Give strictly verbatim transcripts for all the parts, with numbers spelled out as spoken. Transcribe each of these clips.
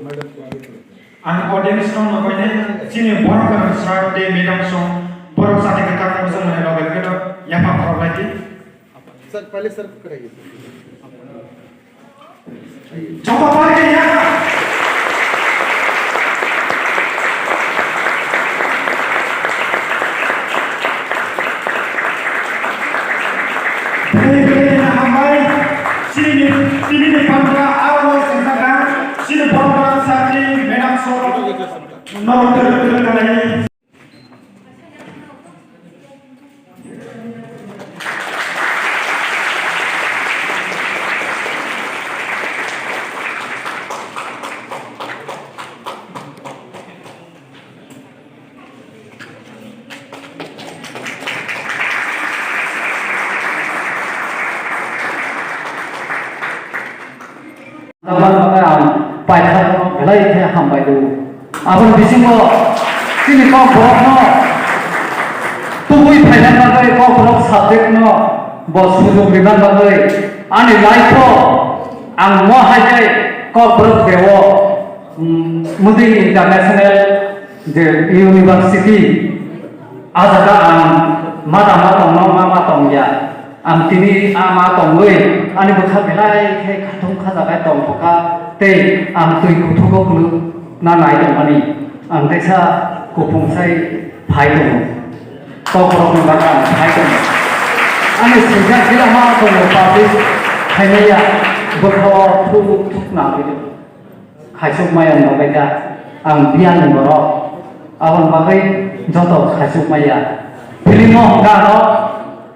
Ang audience no nugwi nai, chini borok kwrwng sir tei madam song borok chati kwthang muchung mwnai loge loge no yaphang khorok lai di. Sir, pale sir, kwrai. Joto pale ya. Bini bini na hambai, chini, chini ni pandra aro sengkha, chini borok sir tei madam song no kwrwng kwrwng kanai. Aboni bagwi ang paithakno belai khe hambai rwo. Aboni bisingo chini Kokborokno tubui phaina bagwi, Kokborok subject no bo sujok rina bagwi ani life o ang mo hai khe Kokborok Day o, mm, Modi International je university ah jaga ang ma tangma tongno ma ma tongya. Ang tini ama tongwi ani bwkha belai khe khathung khajagai tongthokha tei ang twi kuthugo khulukna nai tongmani. Ang teisa kupungsai phai tongo. Kokborokni bagwi ang phai tongo. Ani sinjak gila ma tongo public khaimaya bwkha o thuk thuk nangwi tongo. Khaisuk maya wng bagwi kha ang biyang ni borok, aboni bagwi joto khaisuk maya. Film o hwnkha ano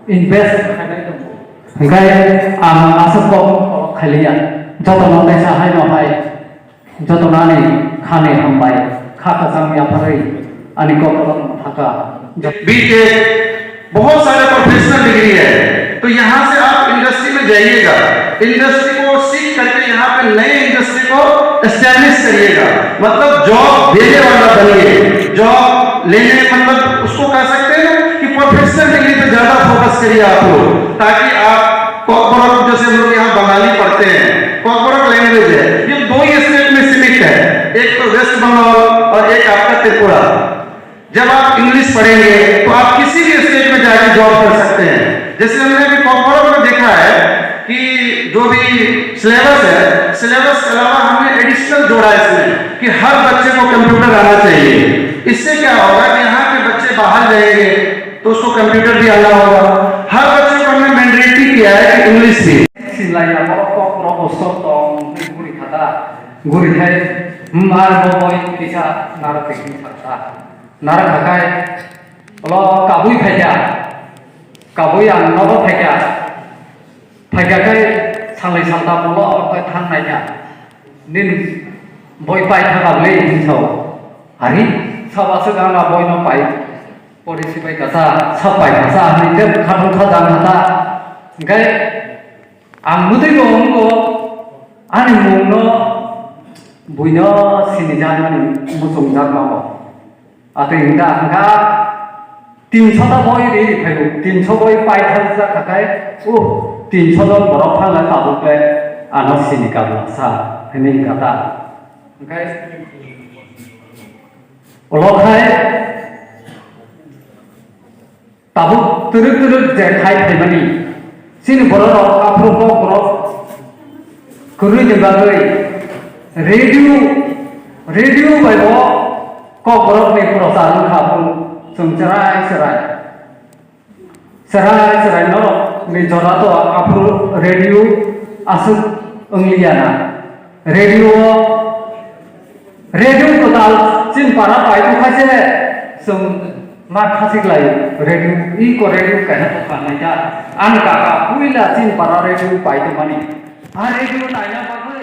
invest khainai tongo. Hwnkhe ang aswk kok khailiya, joto no kaisa hai no hai, joto no ani khani hambai, kha kwchang yapharwi ani kok no thaka. B Tech, बहुत सारे professional degree है, तो यहाँ से आप इंडस्ट्री में जाइएगा, इंडस्ट्री को सीख करके यहाँ पे नए इंडस्ट्री को एस्टैब्लिश करिएगा, मतलब जॉब देने वाला बनिए। जॉब लेने मतलब उसको कह सकते हैं ना कि प्रोफेशनल डिग्री पे ज्यादा फोकस करिए आप लोग, ताकि आप कॉकबरक, जैसे हम लोग यहाँ बंगाली पढ़ते हैं, कॉकबरक लैंग्वेज है, ये दो ही स्टेट में सीमित है, एक तो वेस्ट बंगाल और एक आपका त्रिपुरा। जब आप इंग्लिश पढ़ेंगे तो आप किसी भी स्टेट में जाके जॉब कर सकते हैं। जैसे हमने अभी कॉकबरक में देखा है कि जो भी सिलेबस है, सिलेबस के अलावा हमने एडिशनल जोड़ा इसमें कि हर बच्चे को कंप्यूटर आना चाहिए। इससे क्या होगा कि यहाँ के बच्चे बाहर जाएंगे तो उसको कंप्यूटर भी आना होगा। हर बच्चे को हमने मैंडेटरी किया है कि इंग्लिश भी। Sinlaiya borok kok rok bo sok tong, guri khata, guri khai, hmm, ar bo boi kisa narok kisa khata. Narok hakai, lo kabui phaikha, kabui ang nogo phaikha, phaikha khai salai salta bolo abo khai thang naikha. Nini boi pai thaka bwle hinwi sao. Hari, sabo aswk ang a boino pai. Pori sibai kasa, sap pai kasa, hinwi tei khatung kha jang kasa. Hwnkhe ang mwtwi bo wngo, ani mungno buino sinijakmani muchungjakma bo. Atwi hwnkha, hwnkha tinso ta boi ri ri phaibo, tinso boi paithakjak kha khai, uh, tinso jon borok phano tabuk le ano sini kabla sa hwnwi hwnkha ta. Hwnkhe ulo khai tabuk twrwk twrwk je khai phaimani, chini borok rok aphuru kok borok kwrwini bagwi radio, radio bai bo kok borokni prochar wngkha, aphuru chwng chwrai chwrai, chwrai chwrai norokni jora to aphuru radio aswk wngliya na. Radio o, radio kwtal chini para pai tongkha se, chwng ma khachik lai radio, iko radio kaisa tongkha nai kha. Ani kaka puila chini para radio pai tongmani. A radio naina bagwi